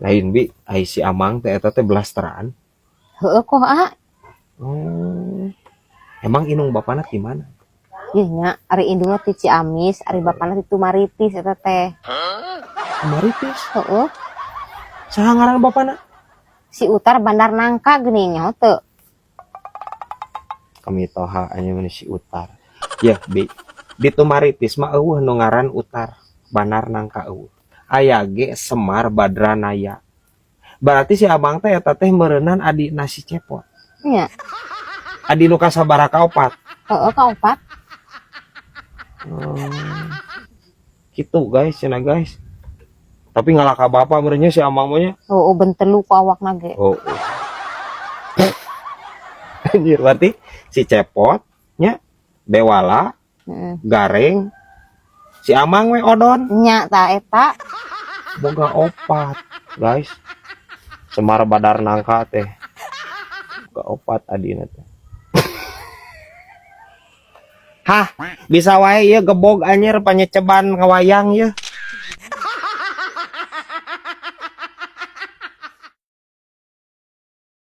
Lain, Bi, ai si Amang teh eta teh blasteran? Heeh kok, ah. Oh. Emang indung bapana di mana? Ieu nya, ari indungna ti Ciamis, ari bapana ti Tumaritis eta teh. Tumaritis? Heeh. Saha ngaran bapana? Si Utar Bandar Nangka geuning, nyaho teu? Kami toha anya mana si Utar. Ya, Bi. Di Tumaritis mah euweuh nu ngaran Utar Bandar Nangka, euweuh. Aya ge Semar Badranaya. Berarti si Amang teh eta teh meureunan adina si Cepot. Nya. Adi nu kasabaraha, kaopat? Heeh, kaopat. Gitu guys, cenah, guys. Tapi ngalah ka bapak meureunnya si Amang mah nya. Oh, bentelu ku awakna ge. Oh. Anjir, berarti si Cepot nya, Dewala, Gareng, si Amang we Odon. Nya, tah eta. Boga opat, guys. Semar Badar Nangka teh. Boga opat adina teh. Hah, bisa wae ieu gebog anjir, panyeceban ngawayang ieu.